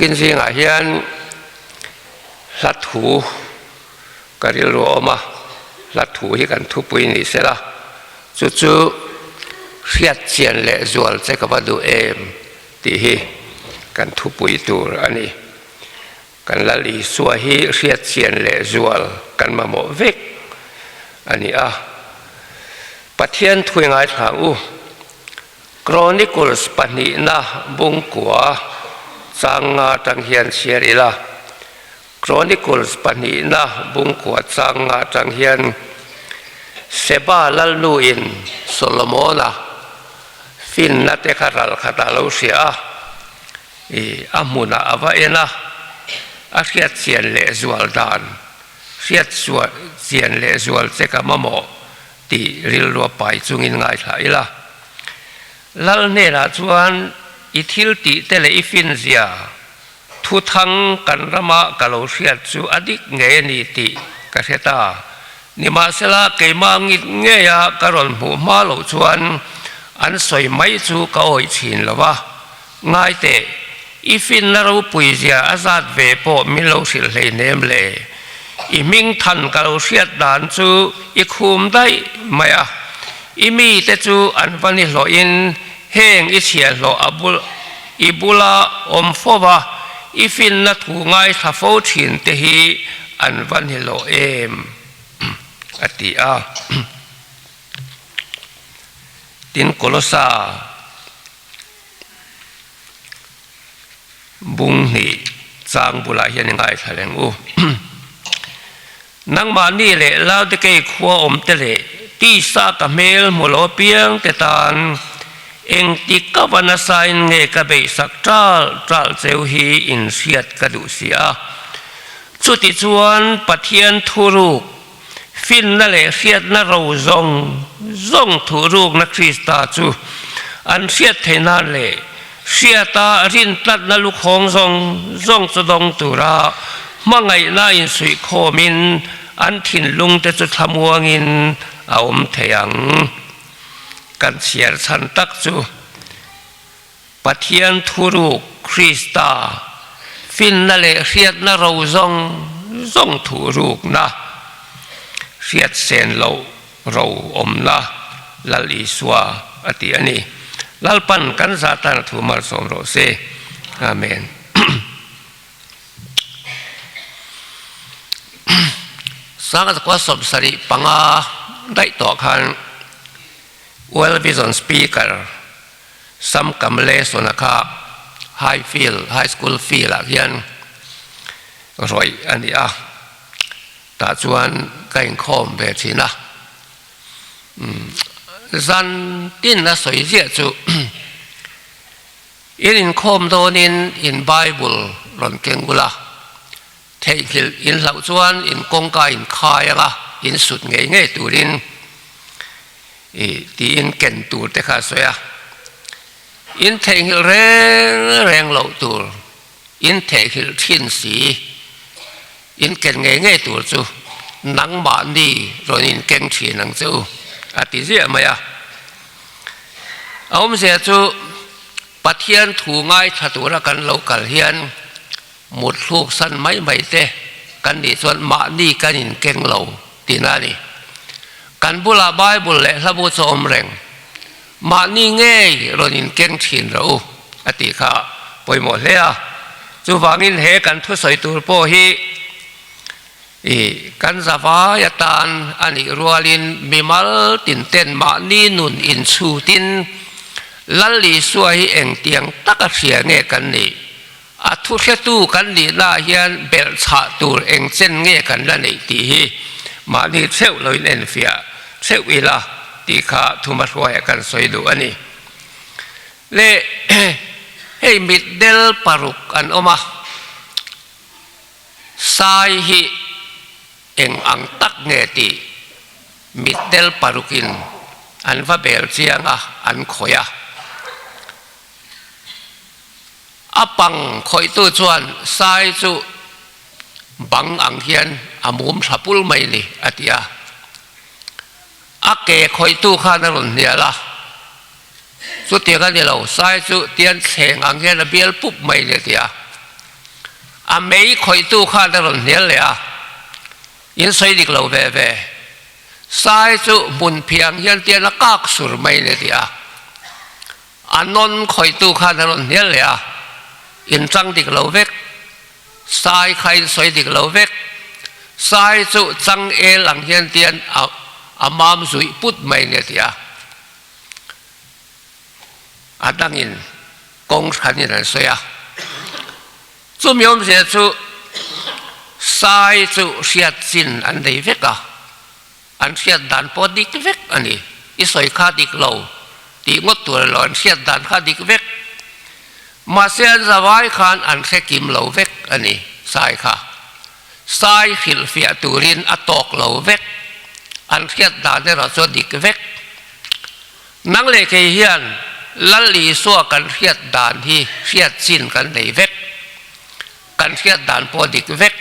Tukin zingah hian hla thu ka rilru a awm a, hla thu hi kan thupui ni sela, chu chu hriat chian leh zual che ka va duh em tih hi kan thupui tur a ni. Kan Lal Isua hi hriat chian leh zual kan mamawh vek a ni a. Pathian thui ngaithla ang u. Chronicles pahnihna bungkua chang nga atang hian chhiar ila. Chronicles pahnihna bungkua chang nga atang hian Seba Lalnuin Solomona finna te kha ral khatah a lo hria a. I a hmunah a va en a, a hriat chian leh zual dan, hriat chian leh zual che ka mamawh tih rilru a pai chungin ngaithla ila. Lal hnenah chuan i thil tih te leh i finzia thuthang kan rama ka lo hriat chu a dik ngei a ni tih ka hre ta. Nimahsela keimah ngit ngeia ka rawn hmuh hma loh chuan an sawi mai chu ka awih thin lo va. Ngai teh, i finna ropui zia a zat ve pawh min lo hrilh hleinem le. I hming than ka lo hriat dan chu i khum daih mai a. I mite chu an va ni hlawhin heng i chhiahhlawh a bul i bula awm fo va, i finna thu ngaithla fo thin te hi an va ni hlawh em? a ti a. Tin, Kolosa. Bung hnih chang bulah hian i ngaithla reng u. Nangmahni leh Laodikei khua awmte leh tisa ka hmel hmu lo apiang te tan engtik ka va nasain nge ka beihsak ṭal ṭal cheu hi inhriat ka duh si a. Chutichuan Pathian thuruk, Finna leh hriatna ro zawng zawng thuhrukna Krista chu an hriat theih nan leh hriata rintlatna lukhawng zawng zawng chu dawng tura hmangaihna insuihkhawmin an thinlungte chu thlamuangin a awm thei ang. Kan chhiar chhan tak chu Pathian thuruk Krista finna leh hriatna ro zawng zawng thuhrukna, hriat sen loh ro awmna Lal Isua a ti a ni. Lalpan kan zah tan a thu malsawm rawh se. Amen. Sanga zakua 75 daih tawh khan World Vision Speaker Sam Kamlesona kha High Field, High School Field ah hian rawih a ni a, tah chuan ka inkhawm ve thin a. Zan tin a sawi ziah chu in inkhawm dawnin in Bible rawn keng ula, theihnghilh in hlauh chuan in kawngka in khai anga in sut ngei ngei turin I tiin ken tur te kha a sawi a, in theihnghilh reng reng loh tur, in theihnghilh thin si, in ken ngei ngei tur chu nangmahni rawn in keng thin ang che u, a ti ziah mai a. A awmzia chu Pathian thu ngaithla tura kan lo kal hian mutthluk san mai mai te kan nih chuan mahni kan in keng lo tihna a ni. Kan bulah Bible leh hlabu chu a awm reng. Mahni ngei rawn in keng thin rawh u a tih kha pawimawh hle a. Chuvangin he kan thusawi tur pawh hi i kan zavai atan a nih rualin mimal tinten mahni nun inchhutin Lal Isua hi engtiang taka hria nge kan nih? A thuhretu kan nihnaah hian belhchhah tur eng chen nge kan la neih tih hi mahni theuh loin enfiah theuh ila tih kha thumahruaiah kan sawi duh a ni. Le hei mitdel paruk an awm a, sai hi eng ang tak nge tih mitdel parukin an va bel chiang a, an khawih a. A pang khawihtu chuan sai chu bang ang hian a mum thla pul mai ni a ti a. A ke khawihtu khan a rawn hnial a, Chutiang a ni lo, sai chu tian thleng ang hian a bial pup mai ni a ti a. A mei khawihtu khan a rawn hnial leh a, In sawi dik lo ve ve. Sai chu hmun phiang hian tian a kak sur mai ni ti a. A nawn khawihtu khan a rawn hnial leh a, In chang dik lo vek. Sai kha in sawi dik lo vek. Sai chu chang el ang hian tian a a mam zuih put mai ni ti a. A dangin kawng hranin an sawi a. Chumi awmzia chu sai chu hriat chin an nei vek a, an hriat dan pawh dik vek a ni. I sawi kha dik lo tih ngawt tur a lo, an hriat dan kha dik vek. Mahse an zavai khan an hre kim lo vek a ni sai kha. Sai hrilhfiah turin a tawk lo vek, an hriat dan erawh chu a dik vek. Nang leh kei hian Lal Isua kan hriat dan hi hriat chin kan nei vek, kan hriat dan pawh a dik vek.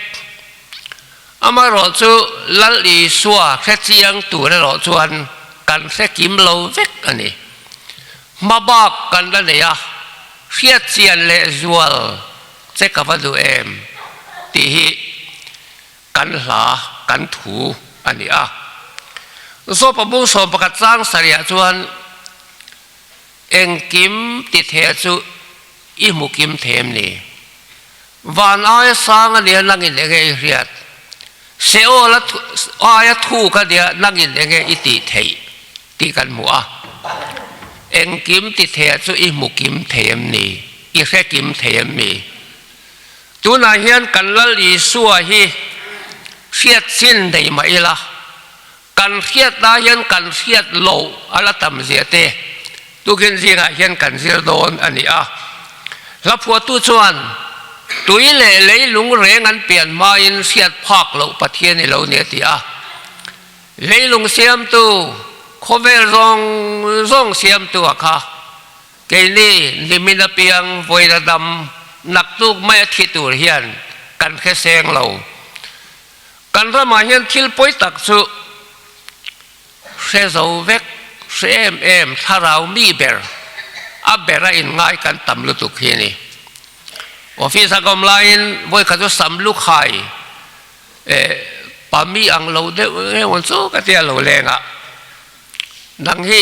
Amaherawh chu Lal Isua hre chiang tur erawh chuan kan hre kim lo vek a ni. Hma bak kan la nei a, hriat chian leh zual che ka va duh em tih hi kan hla, kan thu a ni a. Zawpa bung 11 chang sarihah chuan engkim ti theh chu i hmu kim them ni. Van aia sang a nia nangin enge i hriat? Seol aia thuk a nia nangin enge i tih theih tih kan hmu a. Engkim ti theh chu i hmu kim thei em ni? I hre kim thei em mi? Tunah hian kan Lal Isua hi hriat chin nei mah ila, kan hriat lai hian kan hriat loh a la tam zia te tukin zingah hian kan zir dawn a ni a. Hla phuahtu chuan, Tui leh leilung reng an pian hmain hriat phak loh Pathian i lo ni a ti a. Leilung siamtu, khawvel zawng zawng siamtu a kha. Keini nimin apiang vawiin a dam naktuk mai a thi tur hian kan hre seng lo. Kan ramah hian thil pawi tak chu hre zo vek, hre em em, thlarau mi ber, a ber a inngai kan tam lutuk hi a ni. Office a kawm laiin vawikhat chu sam lukhai eh pa mi ang lo deuh engemaw chu ka tia lo leng a. Nang hi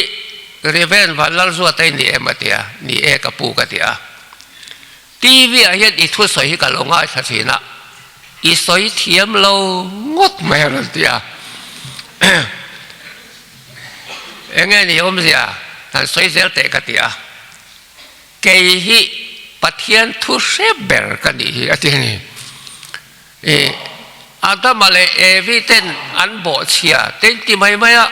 Reverend Vanlalzuata i ni em a ti a, ni e ka pu ka ti a. TV ah hian i thusawi hi ka lo ngaithla thin a, i sawi thiam lo ngawt mai a rawn ti a. Enge ni awmzia han sawi zel teh ka ti a. Kei hi Pathian thu hre ber ka nih hi a ti a ni. I Adama leh Evi ten an bawhchhia te in ti mai mai a,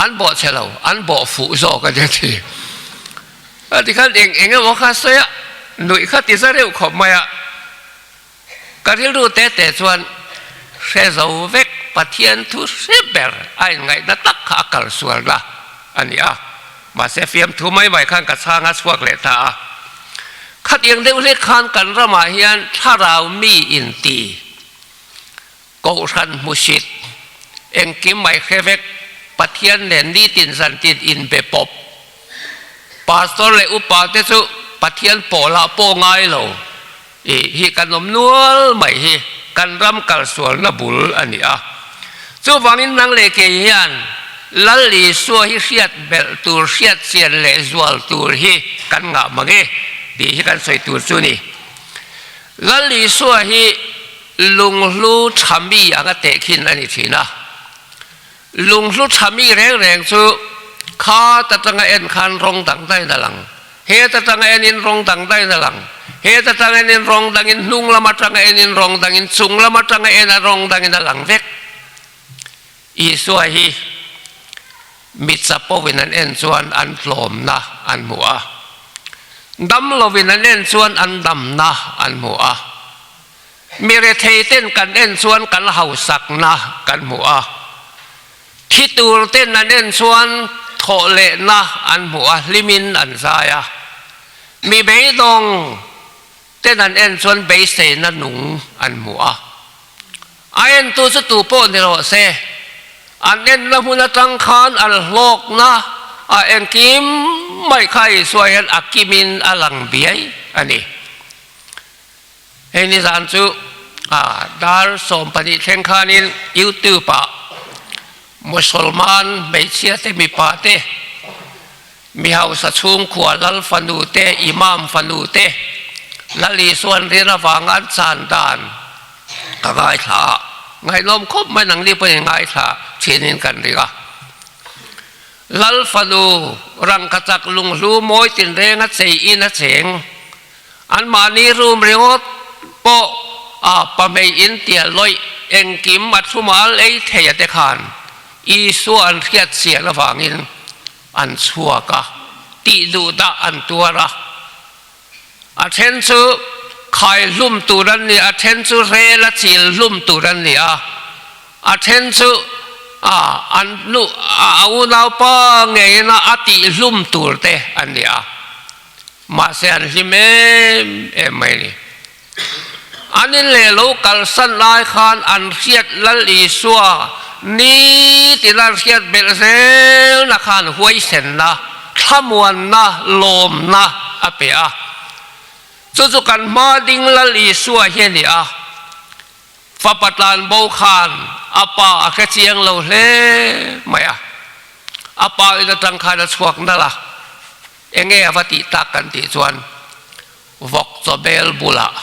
an bawhchhe lo, an bawh fuh zawk a nia ti. A tikhan eng eng emaw kha sawi a, nuih kha ti za reuh khawp mai a. Ka rilru te te chuan hre zo vek Pathian thu hre ber a inngaihna tak kha a kal sualna a ni a. Mahse fiamthu mai mai khan ka chhang a chhuak leh ta a. Khatiang deuh hlek khan kan ramah hian thlarau mi inti, kohhran hmusit, engkim mai hre vek, Pathian nen nitin zantin inbe pawp. Pastor leh upa te chu Pathian pawlah pawh ngai lo i hi kan awm nual mai hi kan ram kalsualna bul a ni a. Chuvangin nang leh kei hian Lal Isua hi hriat belh tur, hriat chian leh zual tur hi kan ngah mang e tih hi kan sawi tur chu a ni. Lal Isua hi lunghlu tha mi anga tehkhin a ni thin a. Lunghlu tha mi reng reng chu kha ta tanga en khan rawng dang daiin a lang, he ta tanga enin rawng dang daiin a lang, he ta tanga enin rawng dangin, hnung lam atanga enin rawng dangin, chung lam atanga en a rawng dangin a lang vek. Isua hi mi chapo-in an en chuan an tlawmna an hmu a, dam lovin an en chuan an damna an hmu a. Mi rethei ten kan en chuan kan hausakna kan hmu a, thi tur ten an en chuan thawhlehna an hmu a, hlimin an zai a. Mi beidawng ten an en chuan beiseina nung an hmu a. A entu chu tu pawh ni rawh se, an enna hmun atang khan an hlawkna a engkim mai kha Isua hian a kimin a lang biai a ni. Hei nizan chu dar 12 thleng khanin YouTube ah Musalman hmeichhia te mipa te, mi hausa chhungkhua lal fanu te, imam fanu te, Lal Isuan rian avanga an chan dan ka ngaithla a, ngaihnawm khawp mai nangni pawhin ngaithla thinin kan ring a. Lal fanu rangkachak lunghlu mawi tinrenga chei in a cheng. Anmahni room ringawt pawh a pahmei in tia lawih engkim a thumal ei thei a te khan Isua an hriat chian avangin an chhuak a, tih duh dah an tuar a. A then chu khai hlum tur an ni, a then chu rel a chil hlum tur an ni a, a then chu a an nu a unaupa ngeiin a tih hlum tur te an ni a. Mahse an hlim em em mai a ni. An in leh lo kalsan lai khan an hriat Lal Isua nitin an hriat belh zelna khan huaisenna, thlamuanna, lawmna a pe a. Chu chu kan hma ding Lal Isua hi a ni a. Fapa tlanbo khan a pa a hre chiang lo hle mai a. A pa in atang khan a chhuak nalh a. Enge a va tih tak kan tih chuan vawk chaw bel bulah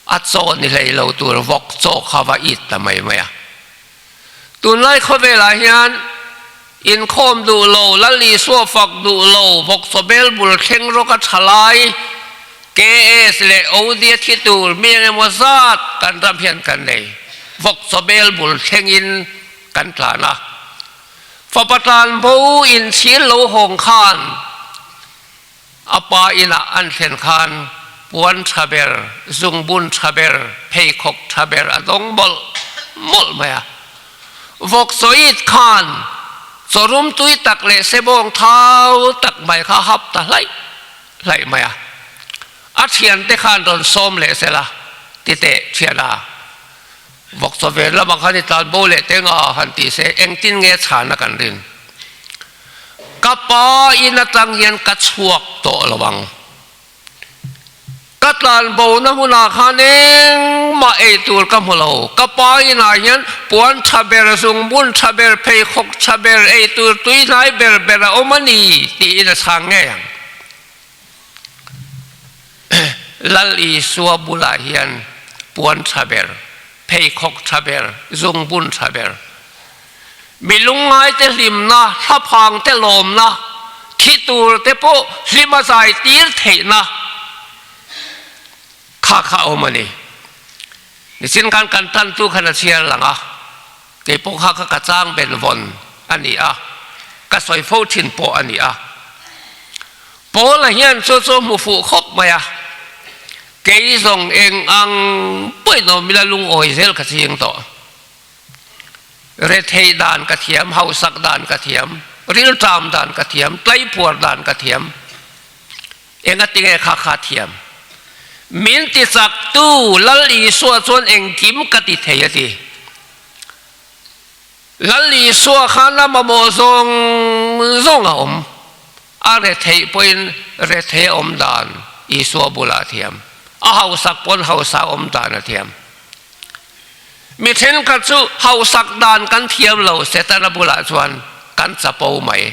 a chaw ni hlei lo tur vawk chaw kha va it ta mai mai a. Tunlai khawvelah hian inkhawm duh lo, Lal Isua fak duh lo, vawk chaw bel bul thleng rawk a tha lai, KS leh OD a thi tur mi engemaw zat kan ram hian kan nei. Vawk chaw bel bul thlengin kan tlan a. Fapa tlan bo inchhir lo hawng khan a pa inah an thlen khan puan tha ber, zungbun tha ber, pheikhawk tha ber a dawng mawlh mawlh mai a. Vawk chawit khan chawrum tui tak leh sebawng thau tak mai kha hap ta hlaih hlaih mai a. A thiante khan rawn sawm leh sela titeh thiana. Vawk chaw ven lamah khan i tlan bo leh teng a han tih se engtin nge chhana kan rin? Ka pa in atang hian ka chhuak tawh lo ang. Ka tlan bo na hmunah khan engmah ei tur ka hmu lo. Ka pa inah hian puan tha ber, zungbun tha ber, pheikhawk tha ber, ei tur tui hnai ber ber a awm a ni tiin a chhang ngei ang. Lal Isua bulah hian puan tha ber, pheikhawk tha ber, zungbun tha ber, mi lungngaite hlimna, thlaphangte lawmna, thi turte pawh hlim a zai tir theihna kha kha a awm a ni. Nichin khan kan tantu khan a chhiar lang a, kei pawh kha kha ka chang ben vawn a ni a, ka sawi fo thin pawh a ni a. Paula hian chu chu hmu fuh khawp mai a, kei zawng eng ang pawhin awm ila lungawi zel ka ching tawh. Rethei dan ka thiam, hausak dan ka thiam, rilṭam dan ka thiam, tlaipuar dan ka thiam. Engatinge kha kha thiam? Min ti chaktu Lal Isua chuan engkim ka ti thei a ti. Lal Isua khan a mamawh zawng zawng a awm. A retheih pawhin rethei a awm dan Isua bulah a thiam. A hausak pawn hausa awm dan a thiam. Mi thenkhat chu hausak dan kan thiam lo, Setana bulah chuan kan chapo mai.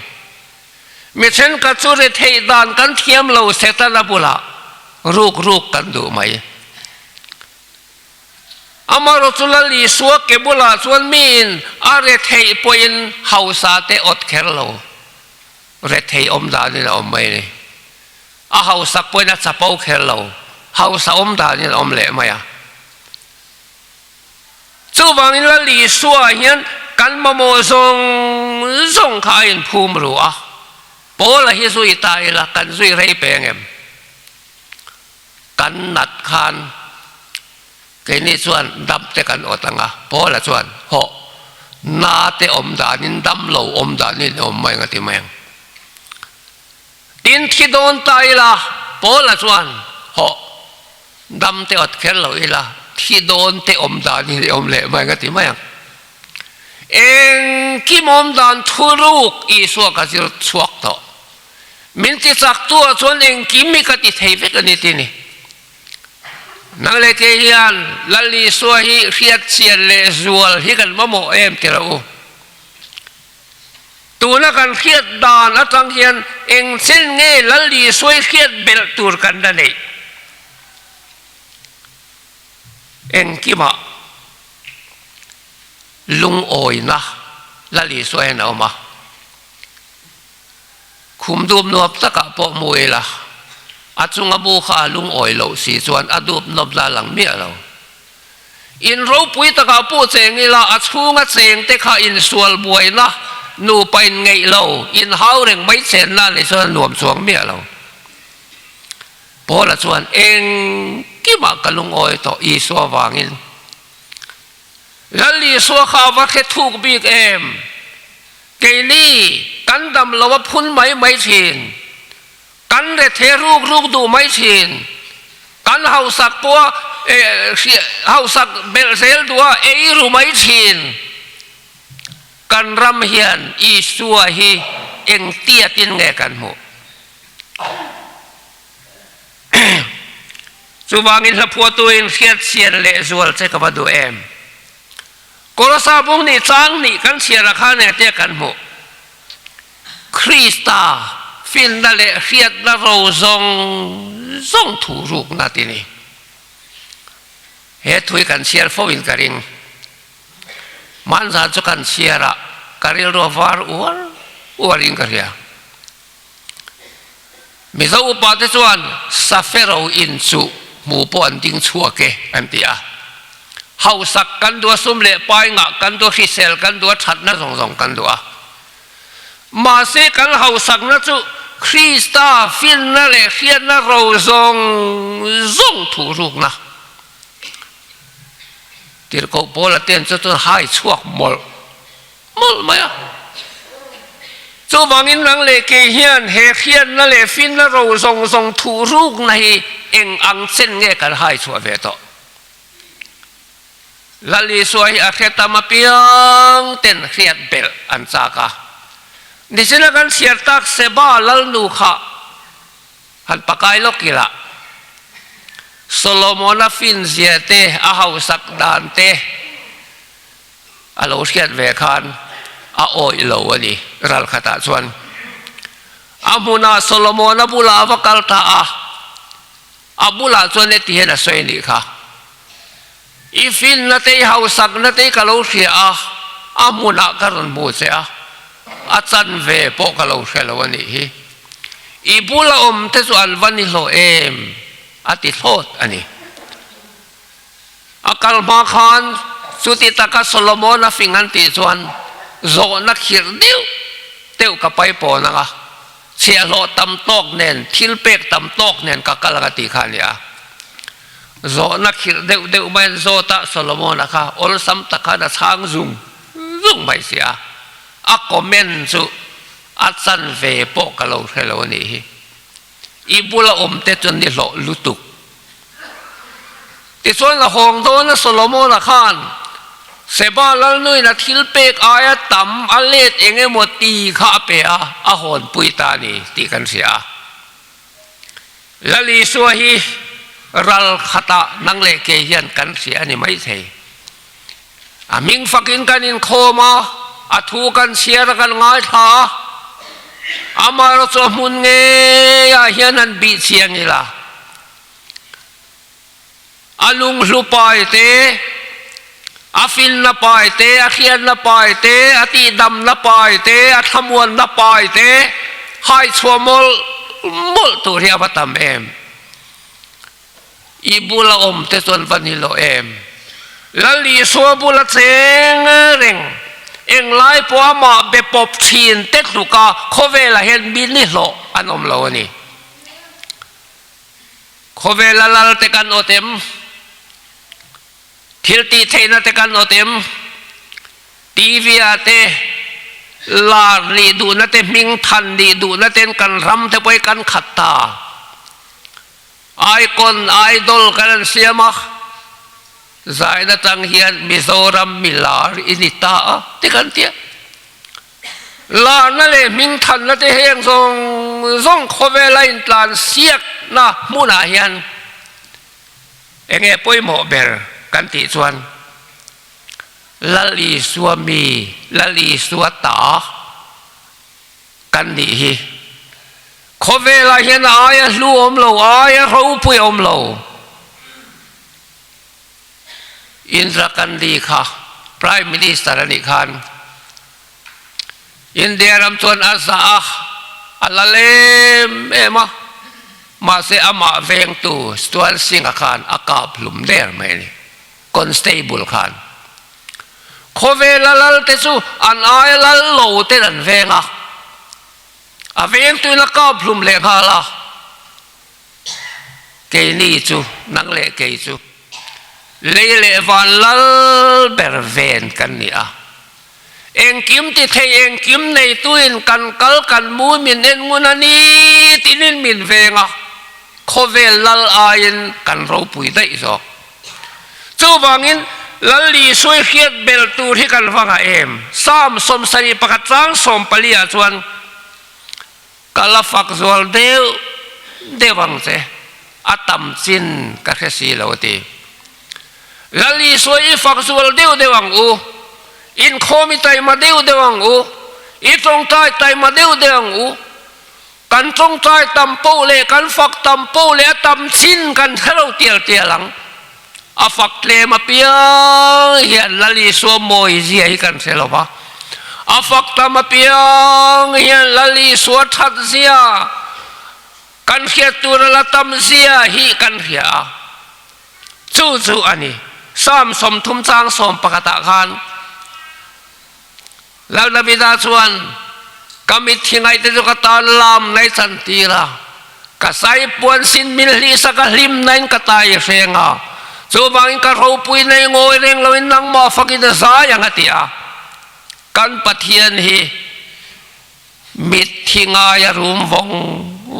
Mi thenkhat chu retheih dan kan thiam lo, Setana bulah ruk ruk kan duh mai. Amaherawh chu Lal Isua ke bulah chuan miin a retheih pawhin hausa te awt kher lo, retheih awm danin a awm mai a ni. A hausak pawhin a chapo kher lo, hausa awm danin a awm leh mai a. Chuvangin Lal Isua hian kan mamawh zawng zawng kha a inphum ru a, Paula hi zui ta ila kan zui rei peng em? Kan nat khan keini chuan dam te kan awt ang a, Paula chuan hawh na te awm danin dam lo awm danin awm mai ang a ti mai ang. Tin thi dawn ta ila Paula chuan hawh dam te awt kher lo ila thi dawn te awm danin i awm leh mai ang a ti mai ang. Engkim awm dan thuruk Isua ka zir chhuak tawh. Min ti chak tu ah chuan engkim hi ka ti thei vek a ni ti ni. Nang leh kei hian Lal Isua hi hriat chian leh zual hi kan mamawh em ti lo u. Tuna kan hriat dan atang hian eng chen nge Lal Isua hi hriat belh tur kan la neih? Engkimah lungawina Lal Isua hian a awm a. Khum dup nuap takah pawh mu ila, a chunga mu kha a lungawi loh si chuan a dup nawp la lang miah lo. In ropui takah pawh cheng ila, a chhunga cheng te kha insual buaina, nupa inngeih lo, inhau reng mai chenna a nih chuan a nuam chuang miah lo. Paula chuan, Engkimah ka lungawi tawh Isua vangin. Lal Isua kha a va hre thuk bik em? Keini kan dam lo a phun mai mai thin, kan rethe ruk ruk duh mai thin, kan hausak pawh hausak belh zel duh a ei ru mai thin. Kan ram hian Isua hi engtiatin nge kan hmuh? Chuvangin hlaphuatuin hriatchhian lehzual che ka va duh em? Kolosa bung nih chang nih kan chhiarah khan engtia kan hmuh? Krista finna leh hriatna ro zawng zawng thu rukna ti ni. He thu hi kan chhiar fo in ka ring. Hmanzan chu kan chhiarah ka rilru a var uar uar in ka hria. Mizo upa te chuan Safero in chu hmu pawh an ding chhuak e an ti a. Hausak kan duh a, sum leh pai ngah kan duh a, hrisel kan duh a, thatna zawng zawng kan duh a. Mahse kan hausakna chu Krista finna leh hriatna ro zawng zawng thuhrukna. Tirhkoh Paula ten chu chuan hai chhuak mawlh mawlh mai a. Chuvangin nang leh kei hian he hriatna leh finna ro zawng zawng thuh rukna hi eng ang chen nge kan hai chhuah ve tawh? Lal Isua hi a hre tam apiang ten hriat belh an chak a. Nichina kan chhiar tak Seba Lalnu kha han pakai lawk ila Solomona finzia te, a hausak dan te, A lo hriat ve khan a awih lo a ni. Ral khatah chuan a hmunah Solomona bulah a va kal ta a, a bulah chuan heti hian a sawi nih kha, I finna te, i hausakna te ka lo hria a, a hmunah ka rawn hmu che a, a chanve pawh ka lo hre lo a nih hi. I bula awm te chu an va ni hlawh em? a ti thlawt a ni. A kal hma khan chuti taka Solomon-a fing an tih chuan zawhna khirh deuh deuh ka pai pawn ang a, chhiahhlawh tam tawk nen, thil pek tam tawk nen ka kal ang a tih kha a ni a. Zawhna khirh deuh deuh mai an zawt a, Solomon-a kha awlsam tak khan a chhang zung zung mai si a, a comment chu a chanve pawh ka lo hre lo a nih hi. I bula awm te chuan ni hlawh lutuk. Tichuan a hawng dawn a Solomona khan Seba lalnuin a thil pek aia tam a let eng emaw ti kha a pe a, a hawnpui ta a ni tih kan hria a. Lal Isua hi ral khatah nang leh kei hian kan hria a ni maithei. A hming fakin kan inkhawm a, a thu kan chhiar a kan ngaithla a, amaherawh chu a hmun ngeiah hian han bih chiang ila, a lunghlu pai te, a finna pai te, a hriatna pai te, a tihdamna pai te, a thlamuanna pai te, haichhuah mawlh mawlh tur hi a va tam em. I bula awm te chuan va ni lo em? Lal Isua bula cheng reng, englai pawh amah be pawp thin te tluka khawvelah hian mi ni hlawh an awm lo a ni. Khawvela lal te kan awt em? Thil tih theihna te kan awt em? TV ah te lar nih duhna te hming than nih duhna ten kan ram te pawh hi kan khat ta. Icon, Idol kan an siam a, zain atang hian Mizoram mi lar i ni ta a ti kan ti a. Larna leh hmingthanna te heng zawng zawng khawvela intlan siakna hmunah hian. Enge pawimawh ber kan tih chuan Lal Isua mi, Lal Isua ta kan nih hi. Khawvelah hian a aia hlu awm lo, a aia ropui awm lo. Indira Gandhi kha Prime Minister a nih khan India ram chuan a zah a, a la lem em a, mahse amah vengtu Stuart Singh-a khan a kap hlum der mai a ni, constable khan. Khawvela lal te chu an aia lal lo ten an veng a, a vengtuin a kap hlum leh nghal a, keini chu, nang leh kei chu, lei leh van lal ber ven kan ni a. Engkim ti thei engkim neituin kan kal kan mu min en ngun a ni tinin min veng a, khawvel lal aiin kan ropui daih zawk. Chuvangin Lal Isua i hriat belh tur hi kan va ngah em? Psalm 71 chang 14 ah chuan Ka la fak zual deuh deuh ang che, a tam chin ka hre si lo a ti. Lal Isua i fak zual deuh deuh ang u, inkhawm i taima deuh deuh ang u, i tawngtai taima deuh deuh ang u, kan tawngtai tam poh leh kan fak tam poh leh a tam chin kan hre lo tial tial ang. A fak tlem apiang hian Lal Isua mawi zia hi kan hre lo va, a fak tam apiang hian Lal Isua that zia kan hriat tur a la tam zia hi kan hria a. Chu chu a ni. Psalm 30 chang 11 ah khan Lal Davida chuan, Ka mitthi ngaihte chu ka tan lam nai chan tir a, ka sai puan sin mil hlihsak a hlim nain ka tai hreng a, chuvangin ka ropui nei ngawi reng loin nangmah fakin a zai ang a ti a. Kan Pathian hi mitthi ngaia rum vawng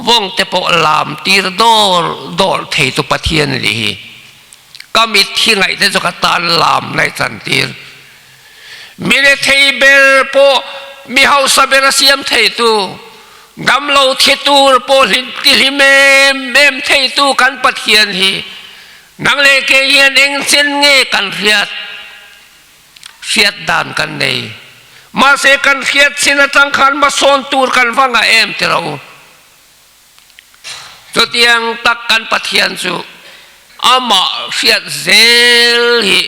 vawng te pawh lam tir dawr dawr theitu Pathian a nih hi. Ka mitthi ngaihte chu ka tan lam nai chan tir. Mi rethei ber pawh mi hausa ber a siam theitu, damlo thi tur pawh tihlim em em theitu kan Pathian hi nang leh kei hian engchen nge kan hriat? Hriat dan kan nei. Mahse kan hriat chin atang khan hmasawn tur kan va ngah em ti ro. Chutiang tak kan Pathian chu amah hriat zel hi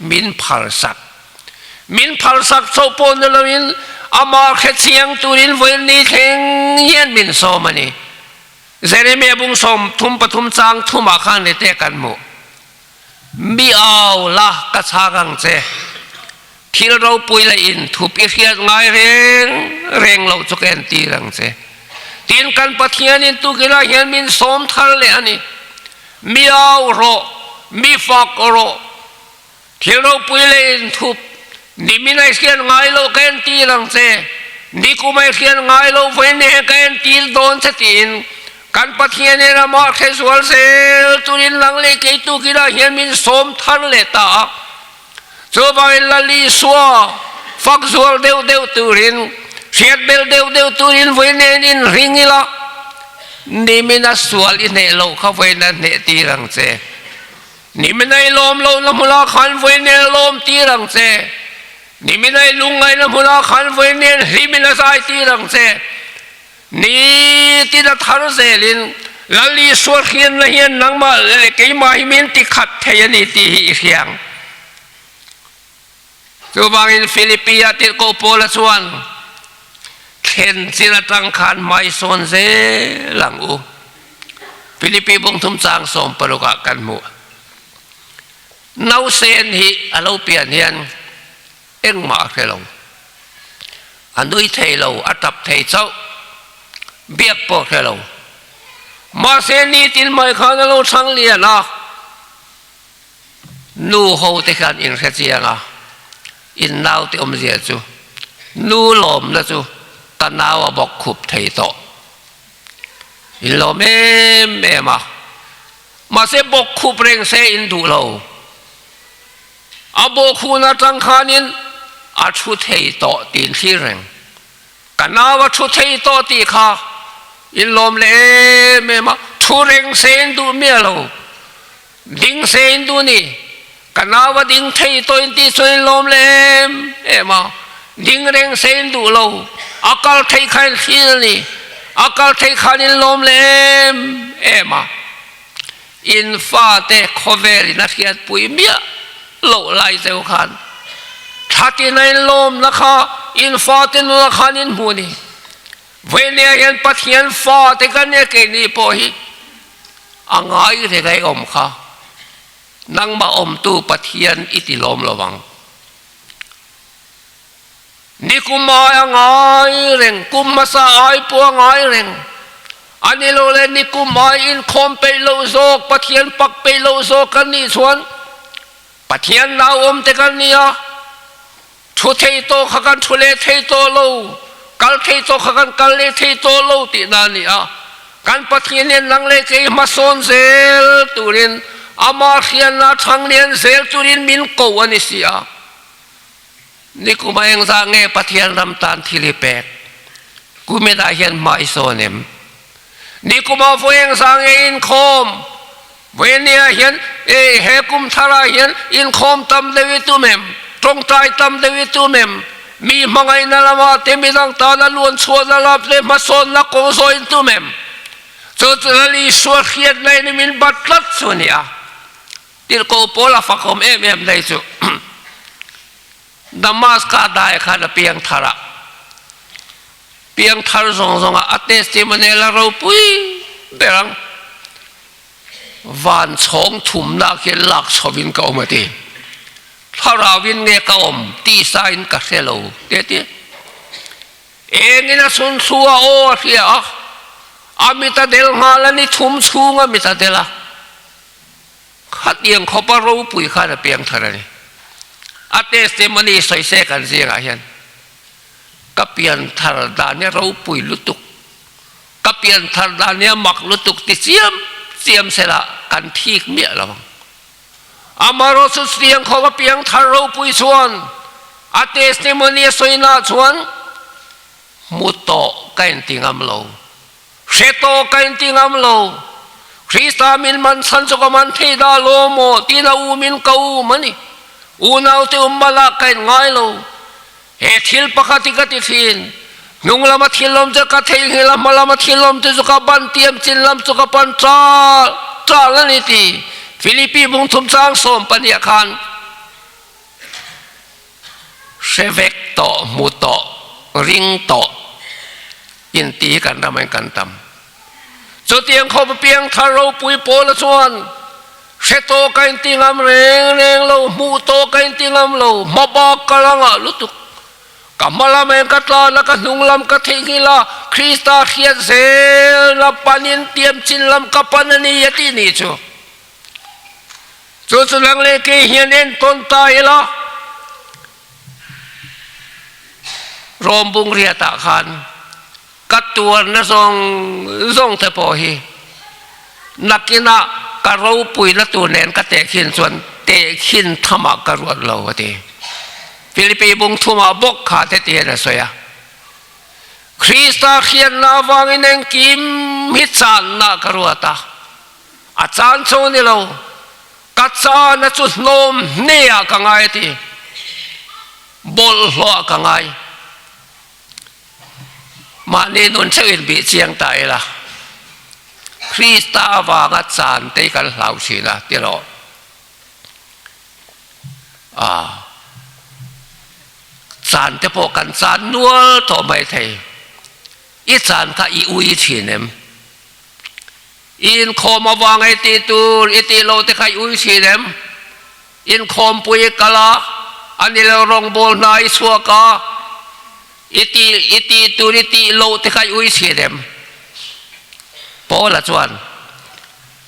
min phalsak. Min phalsak chauh pawh ni loin amah hrechiang turin vawiin thleng hian min sawm a ni. Jeremiah bung 33 chang thumah khan hete kan hmuh. Mi au la ka chhak ang che. Thil ropui leh inthup i hriat ngai reng reng loh chu ka entir ang che. Tin, kan Pathianin tukilai hian min sawm thar leh a ni. Mi au rawh, mi fak rawh. Thil ropui leh inthup nimin a i hriat ngai loh ka entir ang che. Nikum a i hriat ngai loh vawiin ka entir dawn che tiin Kan Pathianin amah hre zual zel turin lang leh kei tukinah hian min sawm thar leh ta a. Chuvangin Lal Isua fak zual deuh deuh turin, hriat bel deuh deuh turin vawi nen in ring ila, nimin a sual i hneh loh kha vawiin a hneh tir ang che. Nimin a i lawm lohna hmunah khan vawiin a lawm tir ang che. Nimin a i lungngaihna hmunah khan vawiin hlimin a zai tir ang che. Nitin a thar zelin Lal Isua hriatna hian nangmah leh keimah hi min ti khat thei a ni tih hi i hria ang. Chuvangin Philippi-ah tirhkoh Paula chuan thlen chin atang khan hmaisawn zel ang u. Philippi bawngthum chang 16 ah kan hmuh. Nausen hi a lo pian hian Engmah a hre lo. A nui thei lo, a tap thei chauh. Biak pawh a hre lo. Mahse nitin mai khan a lo chhang lian a, nu ho te khan in hre chiang a, in naute awmzia chu nu lawmna chu ka nau a bawk khup thei tawh. In lawm em em a, mahse bawk khup reng se in duh lo. A bawk hun atang khanin a thu thei tawh tih thlir reng. Ka nau a thu thei tawh tih kha in lawm leh em em a, thu reng se in duh miah lo. Ding se in duh ni. Ka nau a ding thei tawh in tih chuan in lawm leh em em a. Ding reng se in duh lo. A kal theih kha in thlir a ni. A kal theih khan in lawm leh em em a. In fate khawvel in a hriatpui miah loh lai cheu khan thlatin a in lawmna kha in fate nunah khan in hmu a ni. Vawinia hian Pathian fate kan nia keini pawh hi a ngai reng a i awm kha nangmah awmtu Pathian i ti lawm lo ang. Nikum ai a ngai reng, kum hmasa ai pawh a ngai reng. A ni lo le nikum ai inkhawm peih loh zawk, Pathian pak peih loh zawk kan nih chuan Pathian nau awm te kan ni a, thu thei tawh kha kan thu leh thei tawh lo, kal thei tawh kha kan kal leh thei tawh lo tihna a ni a. Kan Pathian hian nang leh kei hmasawn zel turin, amah hriatna thanglian zel turin min ko a ni si a. Nikum a engzah nge Pathian ram tan thil hi pek? Kuminah hian hma i sawn em? Nikum ah vawi engzah nge inkhawm? Vawinia hian e he kum tharah hian inkhawm tam deuh i tum em? Tawngtai tam deuh i tum em? Mi hmangaihna lamah te midang tana luan chhuahna lam te hmasawnna kawng zawh in tum em? Chu chu Lal Isua hriatna in min bat tlat chu a ni a. Tirhkoh pawl a fakawm em em daih chu Damaska dai khan a piang thar a, piang thar zawng zawng ah a testimony la ropui ber ang, van chhawng thumna khian lak chho in ka awm a ti, thlarau in nge ka awm tisa in ka hre lo ti a ti. Engin a chhun thlu a aw a hria a, a mit a del nghal a ni thum chhung a mit a del a. Khatiang khawpa ropui khan a piang thar a ni. A testimony sawi se kan zingah hian ka pian thar dan hi a ropui lutuk, ka pian thar dan hi a mak lutuk ti chiam chiam sela kan thik miah lo ang. Amaherawhchu chutiang khawpa piang thar ropui chuan a testimony a sawinaah chuan hmu tawh ka inti ngam lo. Hre tawh ka inti ngam lo. Krista min man chhan chu ka man thei dah lo maw tiin a um in ka um a ni. Unaute um malah ka in ngai lo. He thil pakhat hi ka ti thin. Hnung lama thil awm chu ka theihnghilh a, hma lama thil awm te chu ka ban tiam chin lam chu ka pan ṭal ṭal a ni ti Filipi bungthum chang 12 ah khan Hre vek tawh, hmu tawh, ring tawh inti hi kan ram in kan tam. Chutiang khawp a piang thar ropui Paula chuan hre tawh ka inti ngam reng reng lo, hmuh tawh ka inti ngam lo, hma bak ka la ngah lutuk. Ka hma lam eng ka tlan a, ka hnung lam ka theihnghilh a, Krista hriat zelna panin tiam chin lam ka pan a ni a tih ni chu. Chu chu nang leh kei hian entawn ta ila, Rom bung riatah khan ka tuarna zawng zawng te pawh hi nakinah ka ropuina tur nen ka tehkhin chuan tehkhin thamah ka ruat lo a ti. Philippi bung thumah bawk kha te tihian a sawi a. Krista hriatna avangin engkim hi channa ka ruat a. A caan cho ni lo, ka caan a cu hnawm hne ah ka ngai a ti. Bawlhhlawh ah ka ngai. Mahni nun theuh in bih chiang ta ila. Krista avanga caan te kan hlau thin a ti rawh. Ah. Caan te pawh kan caan nual tawh mai thei. I caan kha i ui thin em? I inkhawm avang ei tih tur i tih loh te kha i ui thin em? Inkhawmpui i kal a, a ni lo rawngbâwl hna i chhuak a, i tih i tih tur i tih loh te kha i ui thin em? Paula chuan,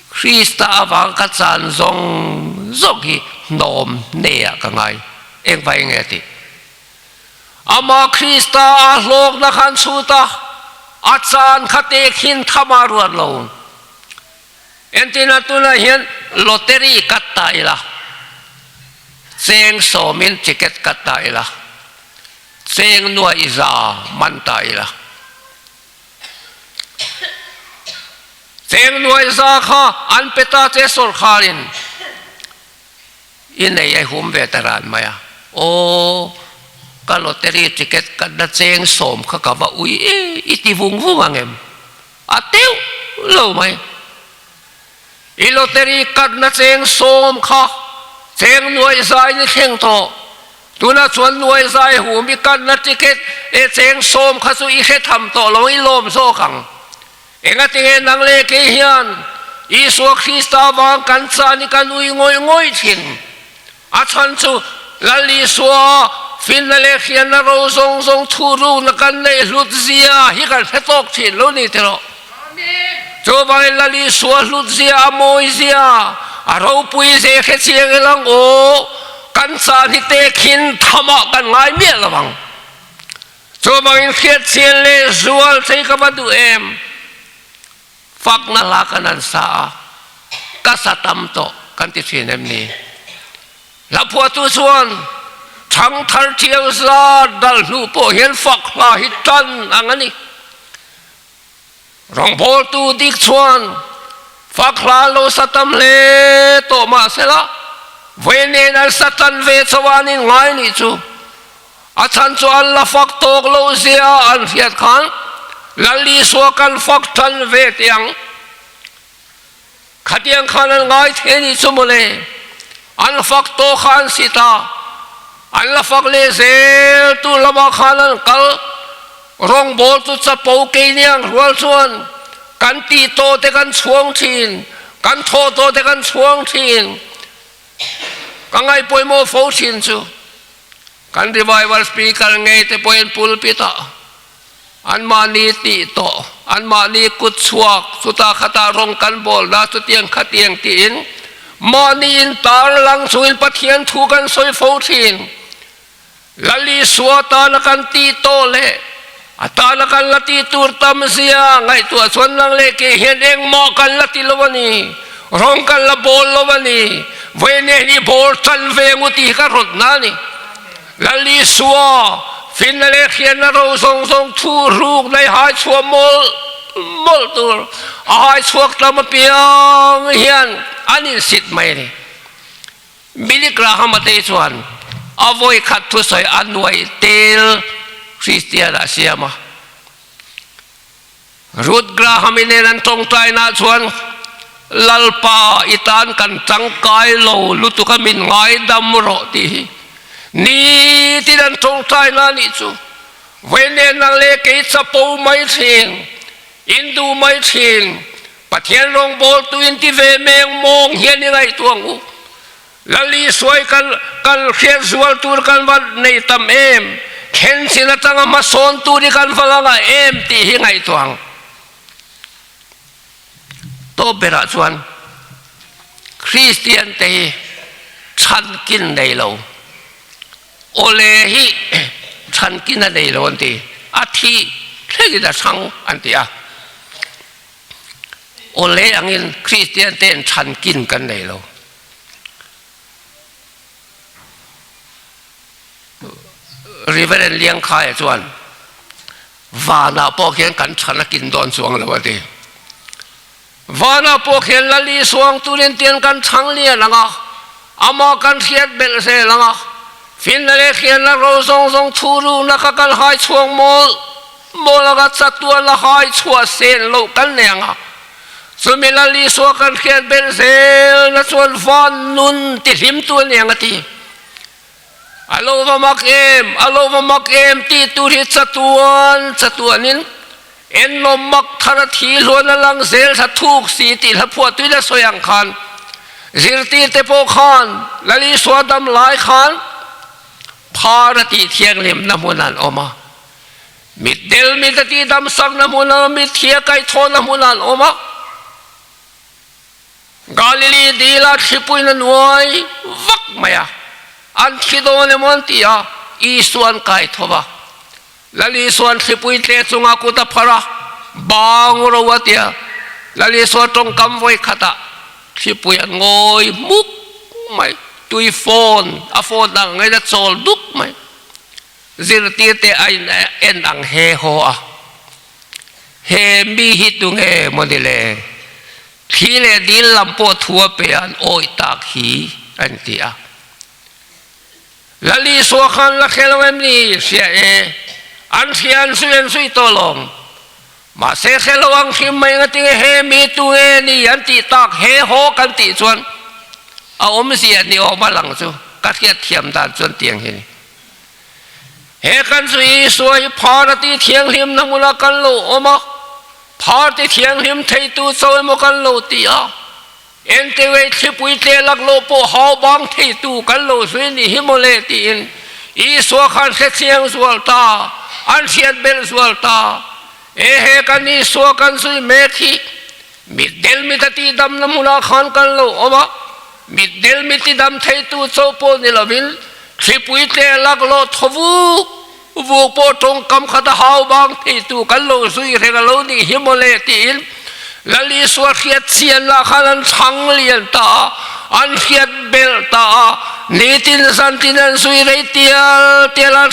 Krista avang ka chan zawng zawng hi hnawm hneah ka ngai. Engvai nge a tih? Amah Krista a hlawkna khan chhut a, a caan kha tehkhin tham a ruat lo. Entirna tunah hian lottery cut ta ila, cheng sawmin ticket cut ta ila, cheng nuaih za man ta ila. Cheng nuaih za kha an pe ta che sawrkharin. I nei a hum ve ta ran mai a. Aw, ka lottery ticket ka na cheng sawm kha ka va ui e, i ti vung vung ang em? A teuh lo mai. I lottery card na cheng sawm kha cheng nuai zai ni thleng tawh. Tunah chuan nuai zai hum i card na ticket e cheng sawm kha chu i hre tham tawh lo, i lawm zawk ang. Engatinge nang leh kei hian Isua Krista vang kan chan i kan ui ngawih ngawih thin? A chhan chu Lal Isua finna leh hriatna ro zawng zawng thurukna kan neih hlut zia hi kan hre tawk thin lo ni tiraw? Chuvangin Lal Isua hlut zia, a mawi zia, a ropui zia hre chiang ila ang aw, kan chan hi tehkhin thamah kan ngai miah lo ang. Chuvangin hriatchian leh zual thei ka va duh em? Fakna hla kan han sa a, ka sa tam tawh kan ti thin em ni? Hla phuahtu chuan thangthar thiang zat dal hnu pawh hian fak hla hi tan ang a ni. Rawngbawltu dik chuan fak hla lo sa tam hle tawh mahsela vawi nen an sa tan ve chauh a an inngai nih chu. A chhan chu an la fak tawk lo zia an hriat khan Lal Isua kan fak tan ve teh ang. Khatiang khan an ngai thei nih chu mawle. An fak tawh kha an si ta. An la fak leh zel tu lamah khan an kal. Rawngbâwl chu chapo keiniang rual chuan kan tih tawh te kan chhuang thin, kan thawh tawh te kan chhuang thin. Ka ngaihpawimawh fo thin chu kan revival speaker ngei te pawhin pulpit ah Anmahni tih tawh, anmahni kut chhuak, chutah khatah rawng kan bawl dah chutiang khatiang tiin mahni in tar lang chungin Pathian thu kan sawi fo thin. Lal Isua tana kan tih tawh leh a tana kan la tih tur tam zia ngaihtuah chuan nang leh kei hian engmah kan la ti lo a ni, rawng kan la bawl lo a ni, vawiin hi bawl tan ve ngu tih hi ka rawtna a ni. Lal Isua, finna leh hriatna ro zawng zawng thu ruk nei hai chhuah mawlh mawlh tur a hai chhuak tam apiang hian an insit mai a ni. Billy Graham-a te chuan a vawi khat thusawi a nuai tel Kristian-ah siam a. Ruth Graham-i nen an tawngtainaah chuan, Lalpa, i tan kan tangkai lo lutuk a min ngaidam rawh tih hi nitin an tawngtaina a nih chu. Vawi nen nang leh kei chapo mai thin, in duh mai thin, Pathian rawngbawltu in ti ve meng mawng hian i ngaihtuah ang u. Lal Isuai kal kal hriat zual tur kan va nei tam em? Thlen chin atanga hmasawn tur hi kan va la ngah em tih hi ngaihtuah ang. Tawp berah chuan Kristian te hi chhankin nei lo, awle hi chhankin a nei lo an ti, a thih thlengin a chhang an ti a. Awle angin Kristian te'n chhankin kan nei lo. Reverend Liangkhaia chuan vanah pawh khian kan chhan a kin dawn chuang lo a ti. Vanah pawh khian Lal Isuang turin tian kan chhang lian ang a, amah kan hriat belh zel ang a, finna leh hriatna ro zawng zawng thu rukna kha kan hai chhuak mawlh mawlh ang a, chatuan a hai chhuah sen loh kan nei ang a. Chumi Lal Isua kan hriat belh zel na chuan van nun ti hlim tu a ni ang a ti. A lo va mak em, a lo va mak em tih tur hi chatuan chatuanin ennawm mak thar a thi hluan a lang zel thla thuk si tih hla phuahtuin a sawi ang khan zirtirte pawh khan Lal Isua dam lai khan phar a tih thianghlimna hmun an awm a. Mitdel mit a tih damsakna hmun an awm a, mitthia kaihthawhna hmun an awm a. Galili dila thlipuiin a nuai vak mai a, an thi dawn emaw an ti a, Isua an kai tho va. Lal Isua'n thlipui tle chunga kut a phar a, bang ro a ti a. Lal Isua tawngkam vawi khatah thlipui a ngawi hmuk mai, tui phone a phone ang angin a chawl duk mai. Zirtirte a in en ang he haw a, He mi hi tunge maw ni le? Thli leh dil lam pawh thu a pe a, an awih tak hi, an ti a. Lal Isua khan la hre lo em ni? Hria e, an hria an zui an zui tawh lawm. Mahse hre lo ang hrim mai ngatinge he mi tu nge ni an tih tak he haw kan tih chuan a awmzia ni awm a lang chu ka hriat thiam dan chuan tiang hi ni. He kan zu Isua hi phar a ti thianghlim na hmunah kan lo awm a, phar ti thianghlim theitu cho emaw kan lo ti a, Entewei thlipui tle laklawh pawh hau bang theitu kan lo zui ni hi mawle tiin Isua khan hrechiang zual ta, an hriat belh zual ta. E he kan Isua kan zui mek hi mitdel mit a tihdamna hmunah khan kan lo awm a, mitdel mit tidam theitu cho pawh ni lovin thlipui tle laklawh thaw vuk vuk pawh tawngkam khat a hau bang theitu kan lo zui reng a lo nih hi mawle tiin Lal Isua hriat chian lah khan an chhang lian ta a, an hriat belh ta a, nitin zantin an zui rei tial tial a,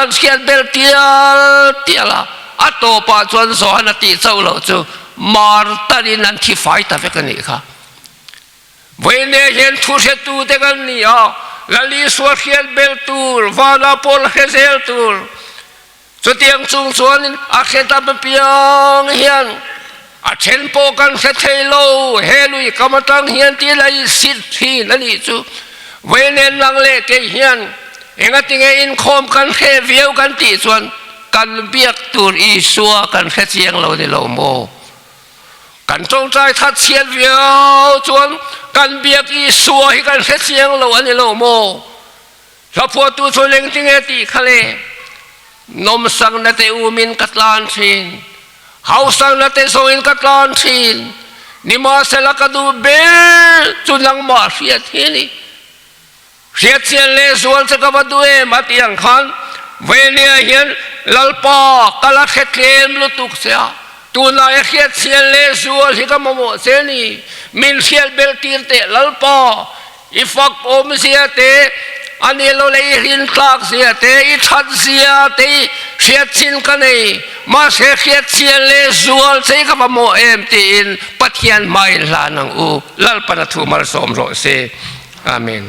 an hriat belh tial tial a, a tawpah chuan Johan a tih chauh loh chu Martanin an thi fai ta vek a nih kha. Vawiinne hian thu hretute kan ni a, Lal Isua hriat belh tur, vana pawl hre zel tur. Chutiang chung chuanin a hre tam apiang hian a then pawh kan hre thei lo, he lui kam atang hian ti la i sit thin a nih chu. Vawiinne nang leh kei hian engatinge inkhawm kan hre viau kan tih chuan kan biak tur Isua kan hre chiang lo ni lo maw? Kan tawngtai that chhiat viau chuan kan biak Isua hi kan hre chiang lo a ni lo maw? Hlaphuahtu chu lengtinge tih kha le, Nawmsakna te umin ka tlan thin, hausakna te zawngin ka tlan thin, nimahsela ka duh ber chu nangmah hriat hi a ni. Hriatchian leh zual che ka va duh em a tih ang khan Venia hian Lalpa ka la hre tlem lutuk che a, tunah i hriatchian leh zual hi ka mamawh che ni, min hriat belh tir teh Lalpa, i fak awmzia te, a ni lo leh i rintlak zia te, i that zia te i hriatchin ka nei, mahse hriatchian leh zual che hi ka mamawh em tiin Pathian hmain hlan ang u, Lalpan a thu malsawm rawh se. Amen.